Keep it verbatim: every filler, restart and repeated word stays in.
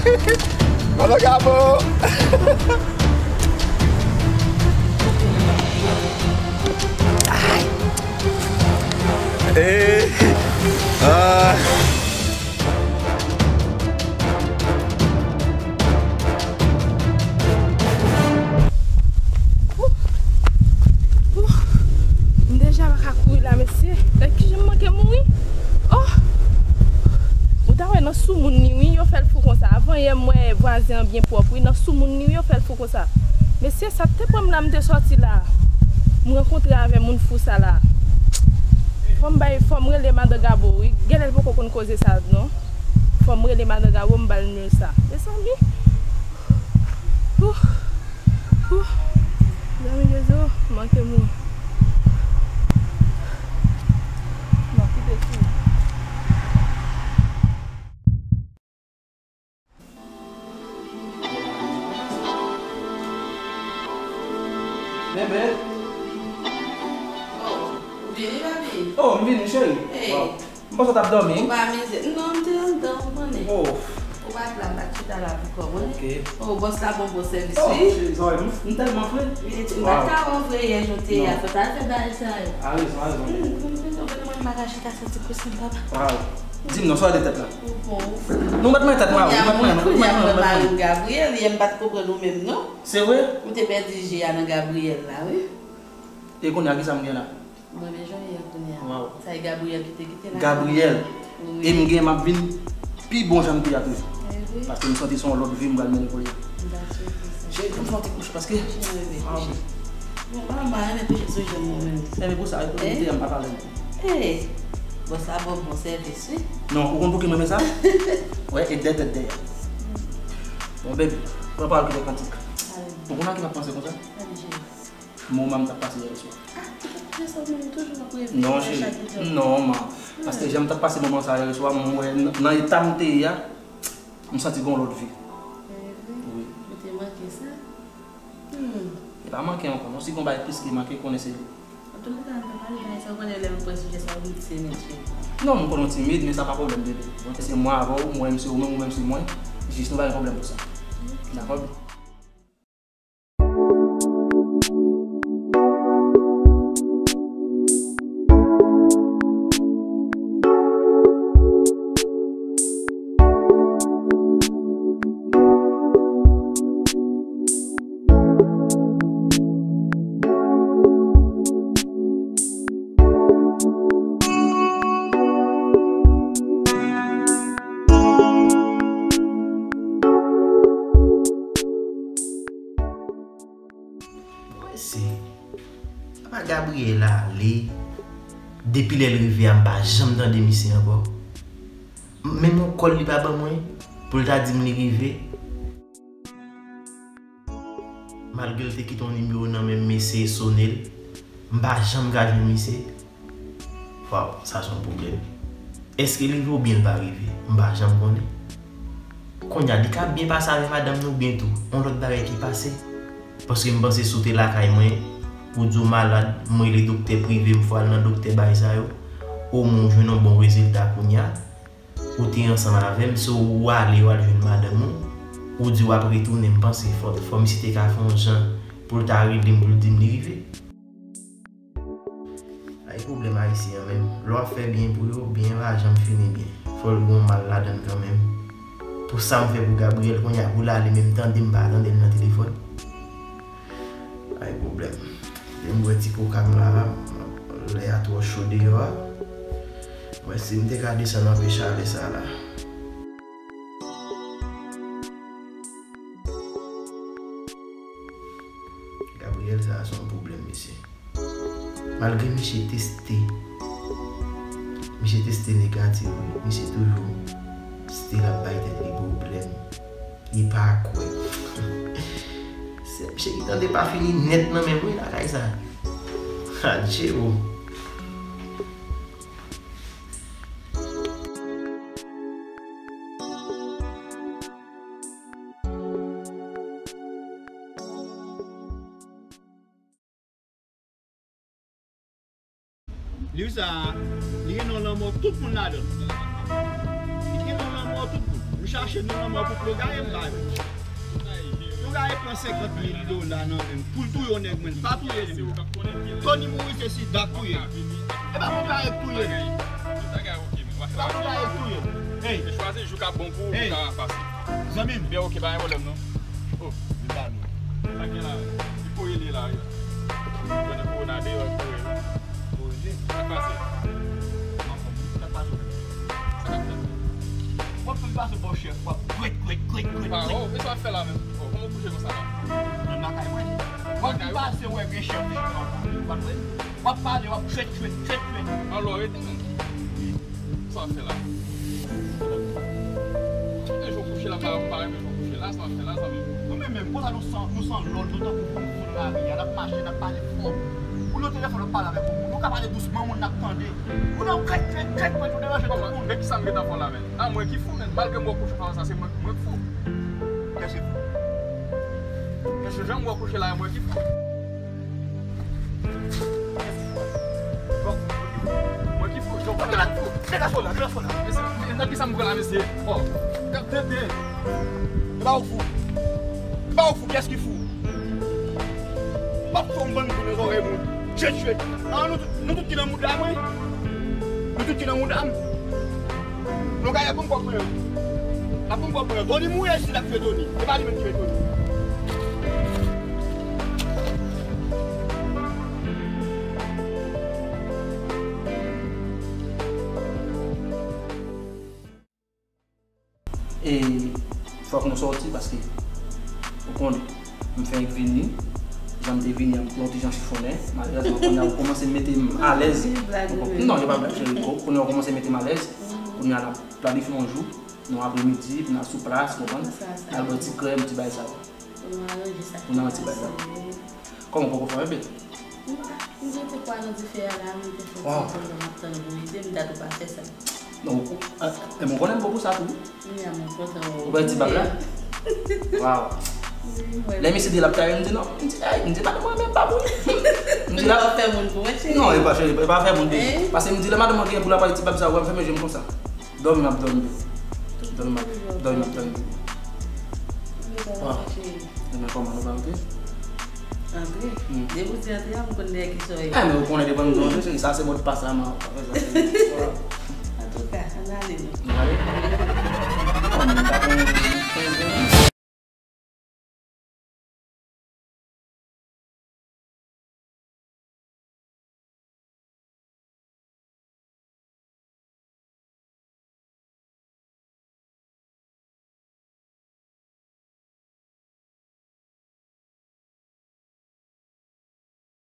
Mano Gabo! Ay! Eh! Ah! Ouh! M deja pa ka kouri la, mesye. Gad kijan m manke mouri. Oh! Ou ta wè nan soumoun li, wi, yo fè l fou konsa. Avan yè, m wè vwazen an byen pwòp, wi, nan soumoun li, wi, yo fè l fou konsa. Mesye, sa te pran m la, m te sòti la. M rankontre avè moun fou sa la. Fò m bay, fò m rele madan Gabo, wi. Genlè l poko konn koze sa, non. Fò m rele madan Gabo, m ba l nimewo sa. Mezanmi. Ouh. Ouh. Zanmi Jezi, manke mouri. Non, kite sou. Bebe. Oh, ou vini, papi? Oh, m vini, cheri. Hey. Wow. M panse w t ap dòmi. Ou pa amize? Non, m te anndan, ou konnen. Oh. Ou pa t la, m pa t chita la pou kò mwen. Ok. Oh, bòs la ban m bon sèvis, wi. Oh, cheri, zòrèy m, m tèlman fre. Wi, m pa t ka wè w vre yè jan w te ye a, fò w t al fè bagay sa yo. A rezon, a rezon. Hmm, m konn konn mwen m pa ka chita santi kousyen, papa. Wow. Di m non, sa w de tèt la? Ou bon, ou fou. Non, bat mwen tèt mwen, ou bat mwen, ou bat mwen, ou bat mwen. Gabriel, yè m pa t konprann ou menm, non. Se vre? Ou te pèdi je a nan Gabriel la, wi. E kounye a, ki sa m gen la? Mwen, men jan yè kounye a. Wow. Sa e Gabriel ki te kite la. Gabriel. Wi. E m gen, m ap vin pi bon jan m te ye a toujou. E wi. Paske m santi se yon lòt vi m pral mennen kounye a. M pa swete sa. Cheri, ban m fè yon ti kouche, paske. Kouche, bebe, kouche. Bon, mama, renmen kouche sou janm mwen menm. Enben pou sa, pou m te ye a, m pa pale. Hey, bòs la ban m bon sèvis, wi. Non, ou konn pou ki m renmen sa? Wè, e dèyè tèt dèyè. Bon, baby, pran pawòl ki te kantik. Ou konn a ki m ap panse konsa? Moman m t ap pase yè swa. Ah, ou t ap di sa, ou menm toujou ap reve. Non, cheri. Non, man. Paske jan m t ap pase moman sa yè swa, m wè nan eta m te ye a, m santi gen yon lòt vi. Wi. Ou te manke sa? Hmm. E pa manke ankò, non. Si gen yon bagay plis ki manke, konnen se li. Antouka, nou pa pale bagay sa, ou konnen lè m pran sijè sa, ou vin timid, cheri. Non, m konnen w timid, men sa pa pwoblèm, bebe. Bon, se mwen avè w, mwen menm se ou menm, ou menm se mwen. Jis nou pa gen pwoblèm pou sa. Dakò? Mwen se, papa Gabriel ale, depi lè l rive a, m pa janm tande misye ankò. Menm yon kòl li pa ban mwen, pou l ta di m li rive. Malgre l te kite yon nimewo nan men m, m eseye sone l, m pa janm ka jwenn misye. Waw, sa se yon pwoblèm. Èske li rive oubyen li pa rive? M pa janm konnen. Kounye a, li ka byen pase avè madanm li oubyen tou, yon lòt bagay ki pase. Paske m panse si w te lakay mwen, ou di w malad, m rele doktè prive, m fè w al nan doktè bagay sa yo, omwen w jwenn yon bon rezilta kounye a. Ou te ansanm avè m, se ou ale, w al jwenn madanm ou, ou di w ap retounen, m panse fò, fò misye te ka fè yon jan pou l ta rele m, pou l di m li rive. Ay pwoblèm ayisyen an menm, lè w ap fè byen pou yo, byen pa janm fini byen. Fò l gen yon mal ladan l kanmenm. Pou sa m fè pou Gabriel, kounye a pou l ale, men m tande m pa tande l nan telefòn. Ay pwoblèm. Lè m bwè ti koka m la, lè a twò cho deyò a. Mwen, si m te ka desann anpe chalè sa la. Gabriel, sa a se yon pwoblèm, mesye. Malgre misye teste, misye teste negatif, wi, misye toujou still ap bay tèt li pwoblèm. Li pa kwè. Se misye ki tande pa fini nèt nan menm wi lakay sa. Adje o. Liv sa a, li gen non lanmò tout moun ladan l. Li gen non lanmò tout moun. Chache nou lanmò pou Plogaye m ba yo. Plogaye pran senkant mil dola nan men m pou l touye yon nèg mwen, pa touye nèg. Tony Moïse se Sida k touye l. E pa Plogaye k touye l. E pa Plogaye k touye l. Hey. Chwazi jou k ap bon pou ou, hey, pou ka pase. Zanmi m. Byen, ok, pa gen pwoblèm non. Oh. Li pa nou. Sa gen la? Li kouri li la, yo. Konnen kowona deyò, li kouri la. Kouri li? Sa k pase? Anfòm, sa k pase? Sa k ap fèt? W ap fin pase bò chèf, w ap kwèt, kwèt, kwèt, kwèt, kwèt. Oh, men sa w ap fè la menm? Oh, kòman w kouche konsa la? Nan lakay mwen. W ap fin pase, wè, gen chèf, chèf, w ap pale, w ap chwèt, chwèt, chwèt, chwèt. Alò, rete menm. Sa w ap fè la? Mwen jan w kouche la, m pa, m pa renmen jan w kouche la, sa w ap fè la, zanmi m? Nou menm menm, konsa nou san, nou san lòd, nou tankou fou, fou nan lari a, n ap mache, n ap pale fò. Ou nan telefòn, w ap pale avèk yon moun. Ou ka pale dousman, moun nan ap tande. Ou nan krèk, krèk, krèk, krèk, ou deranje tout moun. Men kisa m gentan fè w la menm? A mwen ki fou, menm. Malgre m wè w kouche konsa, se mwen, mwen k fou. Kèske fou? Kèske jan m wè w kouche la, e mwen ki fou? Mwen ki fou, Jean Paul la fou. Mesye, nan kisa m pran la, mesye? Oh, gad tenten. E pa ou k fou. E pa ou k fou, kiyès ki fou? M ap fè yon bann kou nan zòrèy moun. Tchwet, tchwet. Ah, nou tout, nou tout ki nan mouda mwen. Nou tout ki nan mouda m. Nou ka ap pran kòb mwen. N ap pran kòb mwen. Tony mouri isit ak fè Tony. E pa li menm ki fè Tony. E fòk nou sòti paske ou konnen, m fenk vini, jan m te vini an, m te yon ti jan chifonnen, malerezman kounye a ou kòmanse mete m alèz. Non, e pa blag, cheri, kounye a ou kòmanse mete m alèz. Kounye a n ap planifye yon jou, yon apremidi pou n al sou plas, konprann? N al bwè ti krèm, ti bagay sa yo. Pou n al bwè ti bagay sa yo. Kòman, ou poko fè anpil? M te pran nan dife a la, m te fè ti kou, m ap tann pou ede m, dat ou pa fè sa. Non, ou, e, e, mwen konnen m bon pou sa tou. Kounye a mwen kontan wè w. Ou wè ti bab la? Waw. Lè misye di l ap taye m, m di non. M di, ay, m di, madanm mwen menm pa pou li. M di la. Ou fè moun pou mwen, cheri. Non, e pa, cheri, e pa fè moun, baby. Paske m di lè madanm mwen gen pou l ap taye ti bab sa, ou wè m fèmen je m konsa. Dòmi m ap dòmi, baby. Dòmi m ap, dòmi m ap dòmi, baby. Waw. Ebyen, kòman nou pa antre? Antre? Depi w di antre a, m konn dèyè kisa w ye. Eh, men ou konnen depi nou antre, cheri, sa se modpas la, man. Antouka, ann ale non. Nou ale? Kòman nou ta konn, konn, konn.